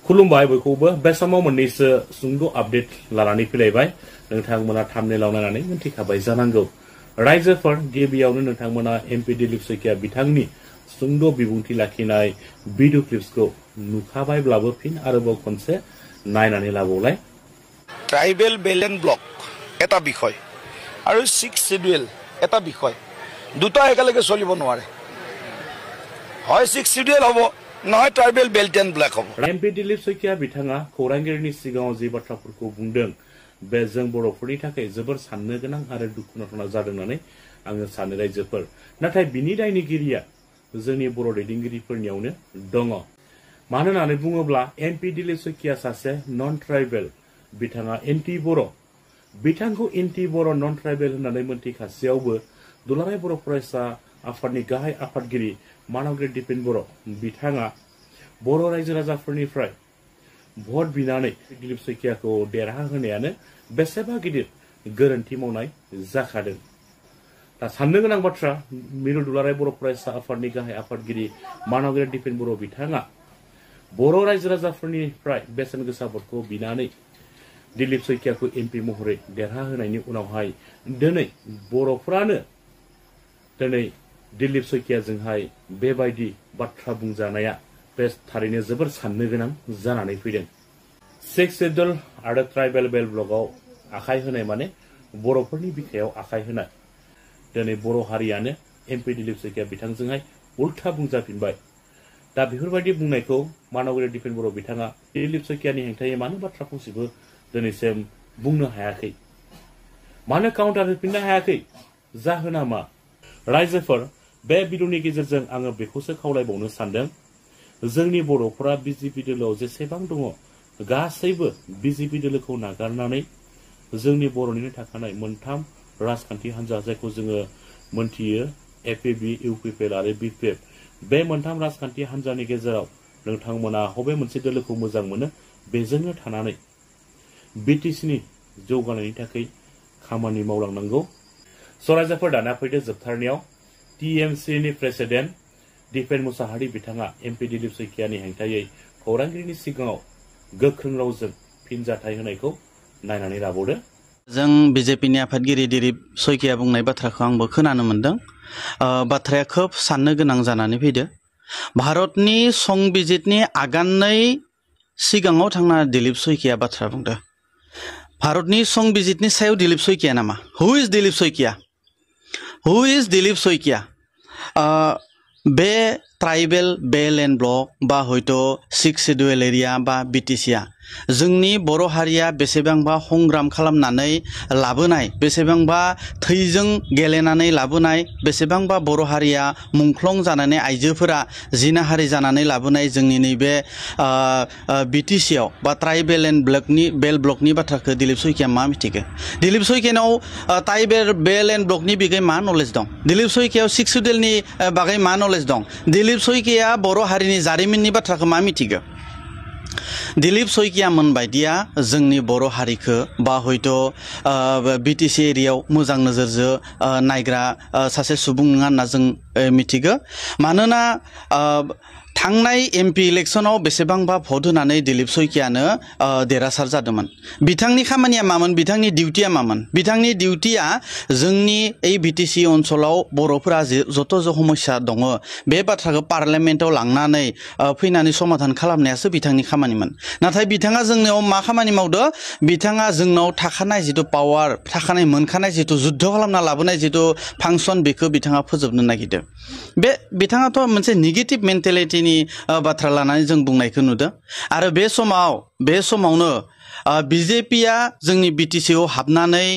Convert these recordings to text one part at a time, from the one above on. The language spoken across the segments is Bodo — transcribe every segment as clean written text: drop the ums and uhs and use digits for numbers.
खुलुमबाय बयखौबो बे समाव मोननैसो सुंद' आपडेट लानानै फैलायबाय नोंथांमोना थाम्बनेलाव नायनानै मिन्थिखाबाय जानांगौ रायजोफोर गिबियावनो नोंथांमोना एमपि दिलीप सैखिया बिथांनि सुंद' बिबुंथि लाखिनाय भिडिअ क्लिप्सखौ नुखाबायब्लाबो फिन आरोबाव खनसे नायनानै लाबावलाय ट्राइबेल बेलेन्स ब्लक এটা বিষয় আৰু 6 শিডিউল এটা বিষয় দুটা একেলগে চলিব নোৱাৰে হয় 6 শিডিউল হ'ব নহয় ट्राइबेल बेल्ट एंड ब्लैक हम एमपि दिलीप सैखिया बिथाङा खौरांगिरिनि सिगाङाव जि बाथ्राफोरखौ बुंदों बे जों बर'फोरनि थाखाय जोबोर साननो गोनां आरो दुखुनांथाव जादों होननानै आङो सानो रायजोफोर नाथाय बिनि दायनिगिरिया जोंनि बर' दैदेनगिरिफोरनियावनो दङ मानो होननानै बुङोब्ला एमपि दिलीप सैखिया सासे नन ट्राइबेल बिथाङा एन्टि बर' बिथांखौ एन्टि बर' नन ट्राइबेल होननानै मोनथिखासेयावबो दुलाराय बर' फरायसा आफादनि गाहाय आफादगिरि मानगेर दिपेन बर' बिथाङा बर' रायजो राजाफोरनिफ्राय भट बिनानै दिलीप सैखियाखौ देरहाहोनायानो बेसेबा गिदिर गोरोन्थि मावनाय जाखादों दा साननो गोनां बाथ्रा मिरु दुलाराय बर' फरायसा आफादनि गाहाय आफादगिरि मानगेर दिपेन बर' बिथाङा बर' रायजो राजाफोरनिफ्राय बेसेन गोसा भटखौ बिनानै दिलीप सैखियाखौ एमपि महरै देरहाहोनायनि उनावहाय दिनै बर'फोरानो दिनै दिलीप सैखियाजोंहाय बेबायदि बाथ्रा बुंजानाया बे थारैनो जोबोर साननो गोनां जानानै फैदों 6 शिड्यूल आरो ट्राइबेल बेल्ट ब्लकआव आखाय होनाय माने बर'फोरनि बिखायाव आखाय होनाय दिनै बर' हारियानो एमपि दिलीप सैखिया बिथांजोंहाय उल्था बुंजाफिनबाय दा बेफोरबायदि बुंनायखौ मानगेर दिपेन बर' बिथाङा दिलीप सैखियानि हेंथायै मानो बाथ्रा फंसेबो दिनैसिम बुंनो हायाखै मानो काउन्टार होफिननो हायाखै जाहोना मा रायजोफोर बे भिडिअनि गेजेरजों आङो बेखौसो खावलायबावनो सानदों जोंनि बर'फोरा बिजेपि दोलोआव जेसेबां दङ गासैबो बिजेपि दोलोखौ नागारनानै जोंनि बर'निनो थाखानाय मोनथाम राजखान्थि हान्जा जायखौ जोङो मोनथियो एफएबि इउपिपिएल आरो बिपिएफ बे मोनथाम राजखान्थि हान्जानि गेजेराव नोंथांमोना बबे मोनसे दोलोखौ मोजां मोनो बेजोंनो थानानै बिटिसिनि जौगानायनि थाखाय खामानि मावलांनांगौ रायजोफोर दाना फैदो जोबथारनायाव टिएमसिनि प्रेसिडेन्ट दिपेन मुसाहारि बिथाङा एमपि दिलीप सैखियानि हेंथायै खौरांगिरिनि सिगाङाव गोख्रों रावजों फिनजाथाय होनायखौ नायनानै लाबावदो जों बिजेपिनि आफादगिरि दिलीप सैखिया बुंनाय बाथ्राखौ आंबो खोनानो मोनदों बाथ्राया खोब साननो गोनां जानानै फैदो भारतनि संबिजितनि आगाननै सिगाङाव थांना दिलीप सैखिया बाथ्रा बुंदो भारतनि संबिजितनि सायाव दिलीप सैखिया नामा हु इज दिलीप सैखिया बे ट्राइबेल बेल्ट एंड ब्लक बा हयतो 6 शिड्यूल एरिया बा बिटिसिया जोंनि बर' हारिया बेसेबांबा संग्राम खालामनानै लाबोनाय बेसेबांबा थैजों गेलेनानै लाबोनाय बेसेबांबा बर' हारिया मुंख्लं जानानै आइजोफोरा जिनाहारि जानानै लाबोनाय जोंनि नैबे बिटिसियाव बा ट्राइबेल एंड बेल्ट ब्लकनि बाथ्राखौ दिलीप सैखिया मा मिथिगो दिलीप सैखियानाव ट्राइबेल बेल्ट एंड ब्लकनि बिगै मा नलेज दं दिलीप सैखियाव 6 शिड्यूलनि बागै मा नलेज दं दिलीप सैखिया बर' हारिनि जारिमिननि बाथ्राखौ मा मिथिगो दिलीप सैखिया मोनबायदिया जोंनि बर' हारिखौ बा हयतो बिटिसि एरियायाव मोजां नोजोरजों नायग्रा सासे सुबुं नङा होनना जों मिथिगो मानोना थांनाय एमपि इलेक्शनाव बेसेबांबा भट होनानै दिलीप सैखियानो देरहासार जादोंमोन बिथांनि खामानिया मामोन बिथांनि डिउटिया मामोन बिथांनि डिउटिया जोंनि এই बिटिसि ओनसोलाव बर'फोरा जत समस्या दङ बे बाथ्राखौ पार्लियामेन्टआव लांनानै फैनानै समाधान खालामनायासो बिथांनि खामानिमोन नाथाय बिथाङा जोंनाव मा खामानि मावदो बिथाङा जोंनाव थाखानाय जितु पावार थाखानाय मोनखानाय जितु जुद्ध खालामना लाबोनाय जितु फांसन बेखौ बिथाङा फोजोबनो नागिरदों बे बिथाङाथ' मोनसे नेगेटिभ मेन्टेलिटिनि बाथ्रा लानानै जों बुंनायखौ नुदों आरो बे समावनो बिजेपिया जोंनि बिटिसिआव हाबनानै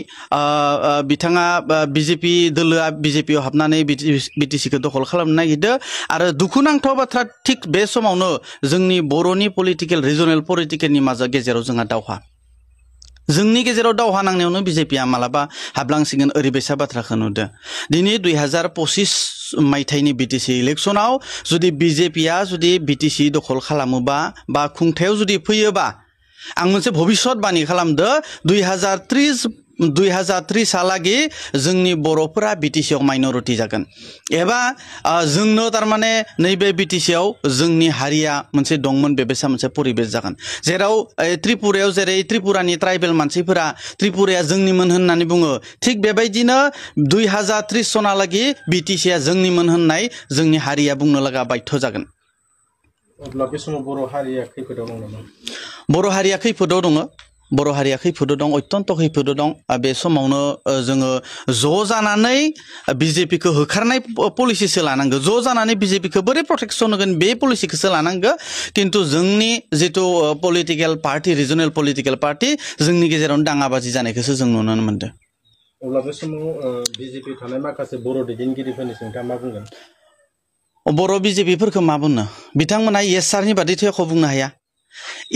बिथाङा बिजेपि दोलोआ बिजेपिआव हाबनानै बिटिसिखौ दखल खालामनो नागिरदों आरो दुखुनांथाव बाथ्रा थिग बे समावनो जोंनि बर'नि रिजनेल पलिटिकेलनि गेजेराव जोंहा दावहा जोंनि गेजेराव दावहा नांनायावनो बिजेपिया मालाबा हाबलांसिगोन ओरैबायसा बाथ्राखौ नुदों दिनै 2025 मायथाइनि बिटिसि इलेक्शनाव जुदि बिजेपिया जुदि बिटिसि दखल खालामोबा बा खुंथायाव जुदि फैयोबा आं मोनसे भबिष्यतबाणी खालामदो 2030 2030 जोंनि बर'फोरा बिटिसिआव माइनरिटि जागोन एबा जोंनो तारमाने नैबे बिटिसिआव जोंनि हारिया मोनसे दंमोन बेबायसा मोनसे परिबेस जागोन जेराव त्रिपुरायाव जेरै त्रिपुरानि ट्राइबेल मानसिफोरा त्रिपुराया जोंनिमोन होननानै बुङो थिग बेबायदिनो 2030 सनालागि बिटिसिआ जोंनिमोन होननाय जोंनि हारिया बुंनो लागा बाध्य जागोन अब्ला बे समाव बर' हारिया खैफोदाव दं नामा बर' हारिया खैफोदाव दङ बर' हारिया खैफोदाव दं अत्यन्त खैफोदाव दं बे समावनो जोङो ज' जानानै बिजेपिखौ होखारनाय पलिसिसो लानांगौ ज' जानानै बिजेपिखौ बोरै प्रटेक्सन होगोन बे पलिसिखौसो लानांगौ किन्तु जोंनि जितु political party regional political party जोंनि गेजेरावनो दाङाबाजि जानायखौसो जों नुनो मोनदों अब्ला बे समाव बिजेपि थानाय माखासे बर' दैदेनगिरिफोरनि नोंथाङा मा बुंगोन बर' बिजेपिफोरखौ मा बुंनो बिथांमोना येस सारनि बादैथ' एख' बुंनो हाया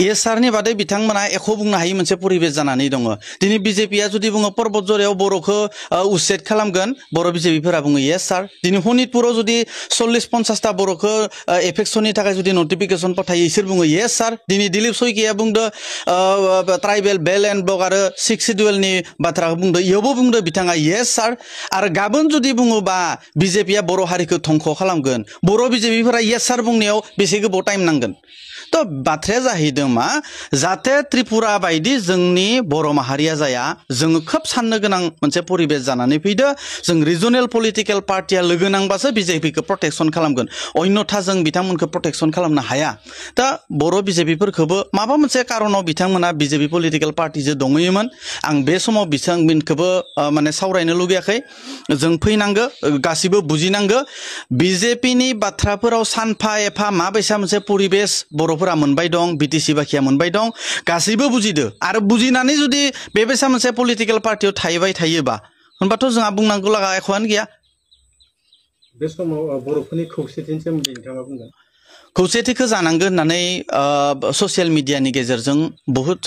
येस सारनि बादै बिथांमोना एख' बुंनो हायि मोनसे परिबेस जानानै दङ दिनै बिजेपिया जुदि बुङो पर्बत जरायाव बर'खौ उच्चेद खालामगोन बर' बिजेपिफोरा बुङो येस सार दिनै शनितपुराव जुदि 40-50टा बर'खौ एफेक्सननि थाखाय जुदि नटिफिकेसन पठायो इसोर बुङो येस सार दिनै दिलीप सयकिया बुंदो ट्राइबेल बेल एन्ड ब्लक आरो 6 शिड्युलनि बाथ्राखौ बुंदो इयावबो बुंदो बिथाङा येस सार आरो गाबोन जुदि बुङोबा बिजेपिया बर' हारिखौ धंख खालामगोन बर' बिजेपिफोरा येस सार बुंनायाव बेसे गोबाव टाइम नांगोन तो बाथ्राया जाहैदों मा जाहाथे त्रिपुरा बायदि जोंनि बर' माहारिया जाया जों खोब साननो गोनां मोनसे परिबेस जानानै फैदो जों रिजनेल पलिटिकेल पार्टिया लोगो नांबासो बिजेपिखौ प्रटेक्सन खालामगोन अन्यथा जों बिथांमोनखौ प्रटेक्सन खालामनो हाया दा बर' बिजेपिफोरखौबो माबा मोनसे कारनाव बिथांमोना बिजेपि पलिटिकेल पार्टिजों दङयोमोन आं बे समाव बिथांमोनखौबो माने सावरायनो लुगैयाखै जों फैनांगौ गासिबो बुजिनांगौ बिजेपिनि बाथ्राफोराव सानफा एफा माबायसा मोनसे परिबेस बर'फोरा मोनबाय दं बिटिसि बाखिया मोनबाय दं गासैबो बुजिदो आरो बुजिनानै जुदि बेबायसा मोनसे पलिटिकेल पार्टियाव थाहैबाय थायोबा होनबाथ' जोंहा बुंनांगौ लागा एख'आनो गैया बे समाव बर'फोरनि खौसेथिनि सोमोन्दै नोंथाङा बुंगोन खौसेथिखौ जानांगौ होननानै ससियेल मिडियानि गेजेरजों बहुत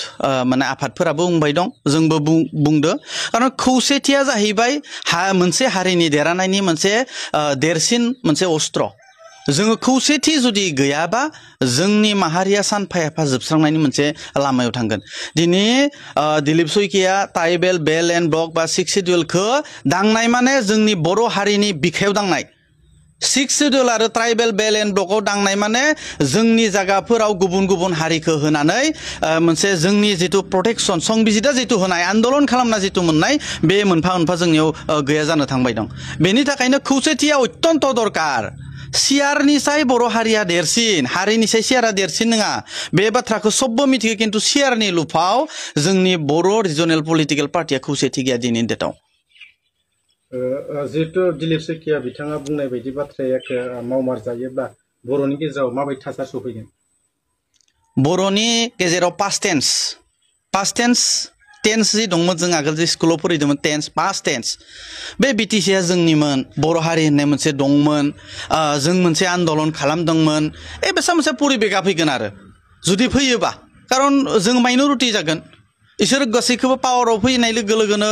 माने आफादफोराबो बुंबाय दं जोंबो बुंदो खारन खौसेथिया जाहैबाय मोनसे हारिनि देरहानायनि मोनसे देरसिन मोनसे अस्त्र जोङो खौसेथि जुदि गैयाबा जोंनि माहारिया सानफा एफा जोबस्रांनायनि मोनसे लामायाव थांगोन दिनै दिलीप सयकिया ट्राइबेल बेल एन्ड ब्लक बा 6 शिड्युलखौ दांनाय माने जोंनि बर' हारिनि बिखायाव दांनाय 6 शिड्युल आरो ट्राइबेल बेल एन्ड ब्लकआव दांनाय माने जोंनि जायगाफोराव गुबुन गुबुन हारिखौ होनानै मोनसे जोंनि जितु प्रटेक्सन संबिजिदा जितु होनाय आन्दोलन खालामना जितु मोननाय बे मोनफा मोनफा जोंनियाव गैया जानो थांबाय दं बेनि थाखायनो खौसेथिया अत्यन्त दरकार सियारनिसाय बर' हारिया देरसिन हारिनिसाय सियारा देरसिन नङा बे बाथ्राखौ सबबो मिथियो किन्तु सियारनि लुफाव जोंनि बर' रिजनेल पलिटिकेल पार्टिया खौसेथि गैया दिनैनि डेटआव जिहेतु दिलीप सयकिया बिथाङा बुंनाय बायदि बाथ्राया मावमार जायोब्ला बर'नि गेजेराव माबायदि थासारि सफैगोन बर'नि गेजेराव पास्ट टेन्स जि दंमोन जों आगोल जि स्कुलाव फरायदोंमोन पास्ट टेन्स बे बिटिसिआ जोंनिमोन बर' हारि होननाय मोनसे दंमोन जों मोनसे आन्दोलन खालामदोंमोन बेसा मोनसे परिबेगा फैगोन आरो जुदि फैयोबा खारन जों माइनरिटि जागोन इसोर गासैखौबो पावाराव फैनाय लोगो लोगोनो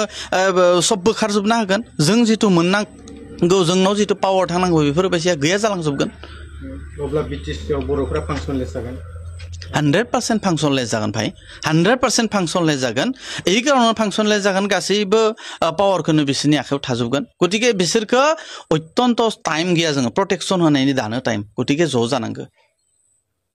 सब बोखारजोबना होगोन जों जितु मोननांगौ जोंनाव जितु पावार थानांगौ बेफोरबायदिया गैया जालांजोबगोन अब्ला बिटिसिआव बर'फोरा फांसनलेस जागोन 100% फांसनलेस जागोन भाई 100% फांसनलेस जागोन এই কারণে फांसनलेस जागोन गासैबो पावारखौनो बिसोरनि आखायाव थाजोबगोन गतिके बिसोरखौ अत्यन्त टाइम गैया जोङो प्रटेक्सन होनायनि दानो टाइम गतिके ज' जानांगौ